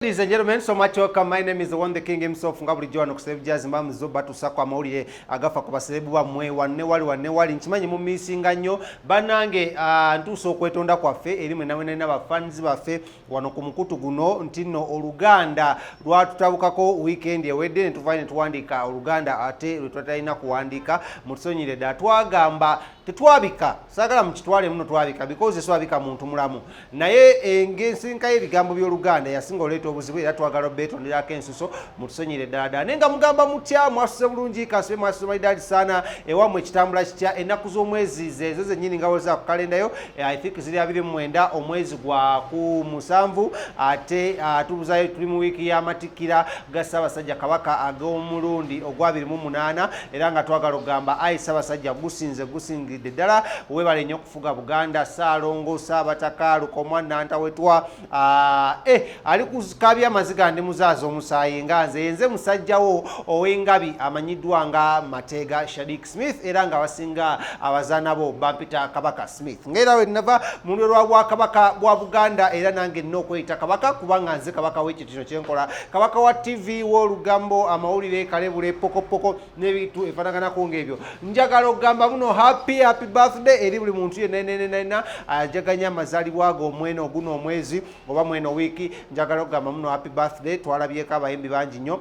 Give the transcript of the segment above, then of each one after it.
Ladies and gentlemen, so much welcome. My name is the one, the king himself, nga bulijjo wano ku Celeb Jazz mbamuzo batusako amawulire agafa ku baserebu bammwe wanne wali wanne wali. Nkimanyi mu missinga nnyo bannange. Ntuusa okwetonda kwaffe eri mwenna mwenna bafans baffe wano ku mukutu guno nti nno Oluganda lwatutabukako weekend ewedde ne tuvayo ne tuwandiika Oluganda ate lwe twatalina kuwandiika. Mutusonyire ddala, twagamba tetwabika, saagala mukitwale muno twabika because eswabika muntu mulamu, naye ensinka y'ebigambo by'Oluganda yasinga oleeta obuzibu era twagala obeetonderako ensuso. Mutusonyire ddala ddala. Naye nga mugamba mutya? Mwasuze bulungi? Kasube mwasuze malidaadi saana. Ewammwe ekitambula kitya? Ennaku z'omwezi zeezo zennyini nga weza ku kalendayo. I think ziri 29 omwezi gwa ku 7, ate tubuzayo tuli mu wiiki y'amatikkira ga Ssaabasajja Kabaka ag'omulundi ogwa 28, era nga twagala okugamba, ayi Ssaabasajja, gusinze gusingidde ddala, weebale nnyo okufuga Buganda. Ssaalongo Ssaabataka Lukomwa Nantawetwa, ali kukabya amaziga, ndi muzaazi omusaayi nga nze yenze musajjawo ow'engabi amanyiddwa nga Mateega Shadik Smith, era nga abasinga abazaana bo bampita Kabaka Smith, ngaera we nava mu lwe lwa bwakabaka bwa Buganda, era nange nina okweyita kabaka kubanga nze kabaka w'ekintu kino kyenkola, kabaka wa TV w'olugambo, amawulire, kalebule, pokopoko n'ebintu efaanaganako ng'ebyo. Njagala okugamba muno happy, happy birthday eri buli muntu yenna yenna yenna ajaganya amazaalibwa ge omweno oguno omwezi oba mweno wiiki. Njagala okugamba muno happy birthday. Twalabyeko abayimbi bangi nnyo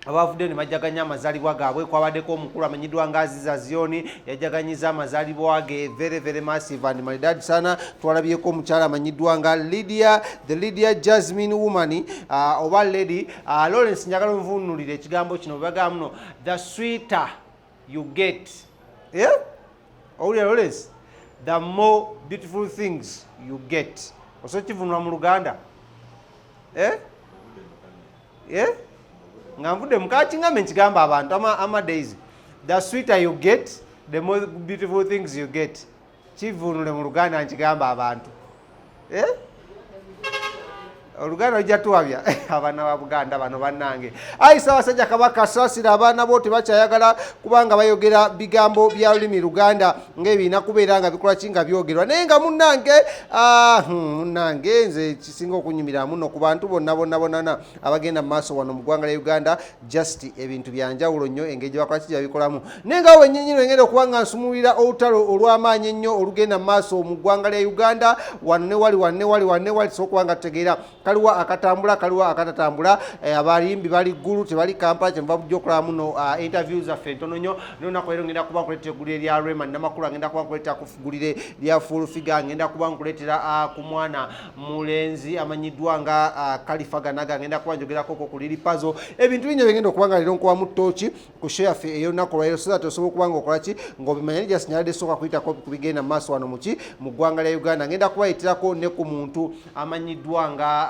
abavudde ne bajaganya amazaalibwa gaabwe. Kwabaddeko omukulu amanyiddwa nga Aziza Zioni, yajaganyiza amazaalibwa ge very very massive and maridadi sana. Twalabyeko omukyala amanyiddwa nga Lydia, the Lydia Jasmine woman, oba lady Lawrence. Njagala onvunulira ekigambo kino bwebagamba muno "the sweeter you get", yeah? Owulira Lawrence? "The more beautiful things you get." Osobola kivunula mu Luganda, eh? Yeah? Nga nvudde mukakingambe nkigamba abantu ama days, "The sweeter you get, the more beautiful things you get." Kivunule mu Luganda nkigamba abantu, eh? Oluganda lujja tuwabya abaana ba Buganda bano bannange. Ayi Ssaabasajja Kabaka, saasira abaana bo, tebakyayagala kubanga bayogera bigambo bya lulimi Luganda ngaebirina kubeera nga bikola ki nga byogerwa. Naye nga munnange, munnange nze kisinga okunyumira muno ku bantu bonna bonna bonna abagenda mu maaso wano mu ggwanga lya Uganda, just ebintu byanjawulo nnyo engeri gye bakola ki gyebabikolamu. Naye nga wennyini wengenda okuba nga nsumulira olutalo olw'amaanyi ennyo olugenda mu maaso mu ggwanga lya Uganda wano ne wali, wano ne wali, wano ne wali, tusobola okuba nga tutegeera kaliwa akatambula, kaliwa akatatambula. Abayimbi bali Ggulu, tebali Kampala, kyenva bujja okulaba muno interview zaffe ntono nnyo. Nolunaku leero ngenda kuba nkuleetera eggulire lya Rema Namakula, ngenda kuba nkuleetera ku ggulire lya Full Figure, ngenda kuba nkuleetera ku mwana mulenzi amanyiddwa nga Kalifa Ganaga, ngenda kuba njogerako ku Lil Pazo. Ebintu bingi bigenda okuba nga leero nkubamu ttooki ku show yaffe ey'olunaku olwaleero, so that osobola okuba nga okola ki ng'obimanya. Just nyalidde sooka kuyitako ku bigenda mu maaso wano muki mu ggwanga lya Uganda. Ngenda kubayitirako ne ku muntu amanyiddwa nga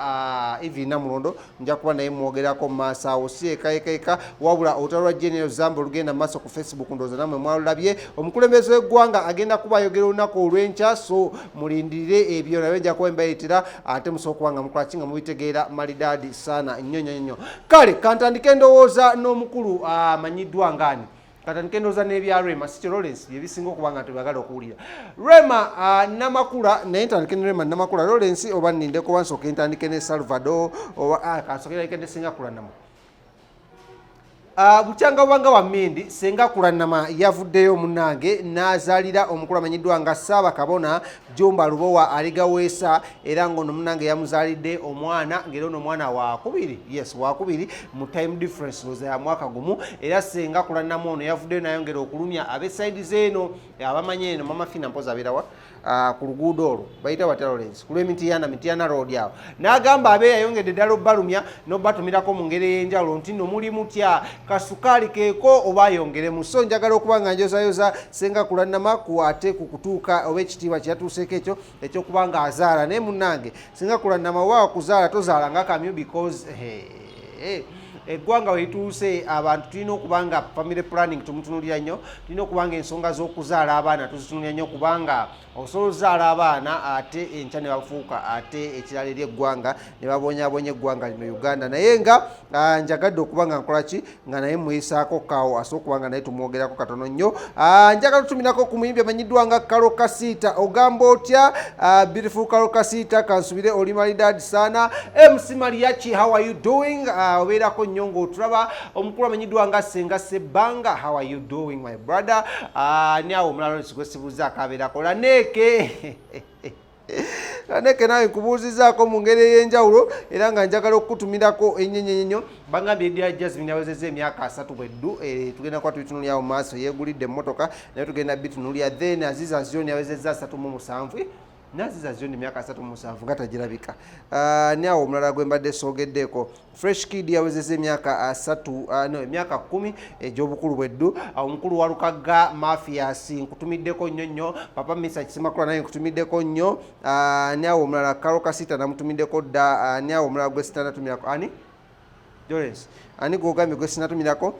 Evelyn Namulondo, nja kuba naye mwogerako mu maaso awo, si ekaekaeka wabula olutalo lwa General Zamba olugenda mu maaso ku Facebook, ndowooza nammwe mwalulabye. Omukulembeze w'eggwanga agenda kuba ayogera olunaku olw'enkya, so mulindirire ebyo nabyo nja kuba mbayitira, ate musobola okuba nga mukola ki nga mubitegeera malidaadi saana nnyo nnyo nnyo. Kale kantandike endowooza n'omukulu amanyiddwa ngaani, katandike endowooza n'ebya Rema, sikyo Lawrence? Byebisinga okuba nga tebagala okuwulira Rema Namakula. Naye ntandike ne Rema Namakula, Lawrence, oba nnindeko, oba nsooke ntandike ne Salvador, oba kansooke ntandike ne Senga Kulanama? Bukyanga bwanga wa mindi, Senga Kulanama yavuddeyo munnange n'azaalira omukulu amanyiddwa nga Ssaaba Kabona Jumba Lubowa Aligaweesa, era ng'ono munnange yamuzaalidde omwana, ng'era ono omwana wakubiri, yes, wakubiri mu time difference ndowooza ya mwaka gumu. Era Senga Kulanama ono yavuddeyo nayongera okulumya ab'e side z'eno abamanyi eno Mama Fina mpozi abeerawa ku luguudo olwo bayita batya Lawrence? Ku lw'Emitiyana, Mitiyana Road awo, n'agamba abe yayongedde ddala obbalumya n'obbatumirako mu ngeri ey'enjawulo nti nno muli mutya, kasukaali keeko oba ayongeremu. So njagala okuba nga njozayoza Senga Kulanama ku ate ku kutuuka oba ekitiibwa kyeyatuuseeko ekyo ekyokuba nga azaala. Naye munnange Senga Kulanama, oba wakuzaala tozaala nga kamyu because hey, hey. Eggwanga welituuse, abantu tulina okuba nga family planning tumutunulira nnyo, tulina okuba nga ensonga z'okuzaala abaana tuzitunulira nnyo, kubanga osobola ozaala abaana ate enkya ne bafuuka ate ekirala eri eggwanga, ne babonyabonya eggwanga lino Uganda. Naye nga njagadde okuba nga nkola ki nga naye muyisaako kaawo, asobola okuba nga naye tumwogerako katono nnyo. Njagala tutumirako ku muyimbi amanyiddwa nga Karo Kasita. Ogamba otya, beautiful Karo Kasita? Kansubire oli malidadi sana. MC Mariachi, how are you doing? Obeerako nnyo ng'otulaba. Omukulu amanyiddwa nga Senga Sebbanga, how are you doing, my brother? Ni awo omulala sigwesibuuzaako abeerako Laneeke. Laneke, nawe nkubuuzizaako mu ngeri ey'enjawulo, era nga njagala okukutumirako ennyo. Bangambye Eddie Jasmine yawezezza emyaka 30 bweddu. Tugenda kuba tubitunulyawo mu maaso. Yeegulidde emmotoka, naye tugenda bitunulya. Then Aziza Azion yawezezza 37. Naziza Azion emyaka 37 nga tagirabika. Ni awo omulala gwe mbadde soogeddeeko, Fresh Kid yawezezza emyaka 30, no, emyaka 10 egy'obukulu bweddu. Omukulu wa Lukagga Mafias, nkutumiddeko nnyo nnyo. Papa Misa Kisimakula, naye nkutumiddeko nnyo. Ni awo omulala Karo Kasita namutumiddeko dda. Ni awo omulala gwe sitanatumirako ani? Lawrence, ani gwogambye gwe sinatumirako?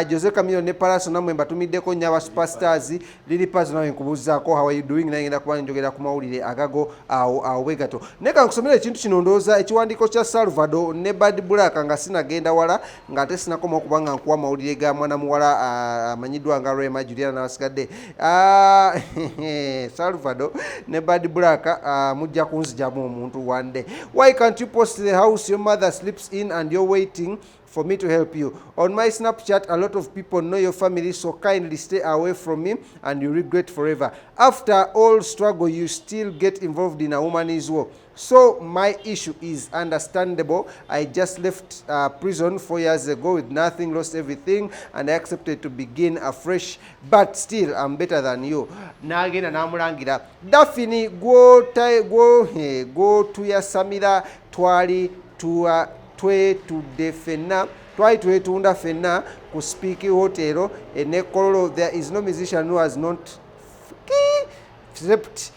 Jose Camilo ne Palaso, namwe mbatumiddeko nnyo aba superstars. Lili Pazo, nawe nkubuuzaako, how are you doing? Naye ngenda kuba njogera ku mawulire agago awo awo bwe gato. Naye kankusomera ekintu kino, ndowooza ekiwandiiko kya Salvador ne Bad Black, nga sinagenda wala, ng'ate sinakoma okuba nga nkuwa amawulire ga mwana muwala amanyiddwa nga Rema Juliana n'abasigadde. Salvador ne Bad Black, mujja kunzijamu omuntu one day. Why can't you post the house your mother sleeps in and you're waiting for me to help you? On my Snapchat, a lot of people know your family, so kindly stay away from me and you regret forever. After all struggle, you still get involved in a woman's war. So my issue is understandable. I just left prison 4 years ago with nothing, lost everything, and I accepted to begin afresh. But still, I'm better than you. N'agenda n'amulangira Daphne gwotuyasamira. Twali twetudde ffenna, twali twetunda ffenna ku Speke Hotel e Kololo. There is no musician who has not slept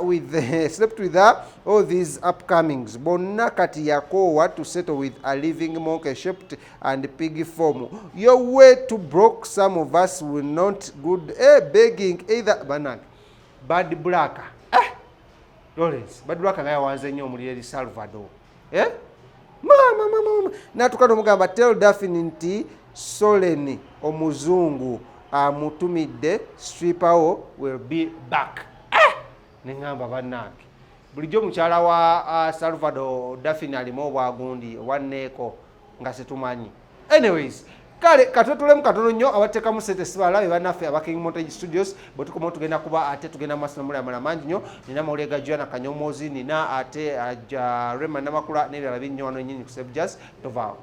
with her. All these upcomings bonna kati yakoowa to settle with a living monkey shaped and pig form. Your way to broke, some of us will not good, begging either. Banange, Bad Black, Lawrence, Bad Black nga yawanze nnyo omuliro eri Salvador, eh? Mama, mama, mama, natuka nomugamba, tell Daphne nti Solen omuzungu amutumidde stripper will be back. Eh! Neŋŋamba bannange, bulijjo mukyala wa Salvador Daphne alimu obwagundi obwanneeko nga situmanyi. Anyways, kale katwetulemu katono nnyo. Abateekamu sente sibalabe bannaffe aba King Montage Studios. Bwe tukomawo tugenda kuba ate tugenda maaso namuli amala mangi nnyo. Nina amawulire ga Juana Kanyomozi, nina ate Rema Namakula n'ebirala binnyo wano nnyini ku Save Jazz. Tovaawo.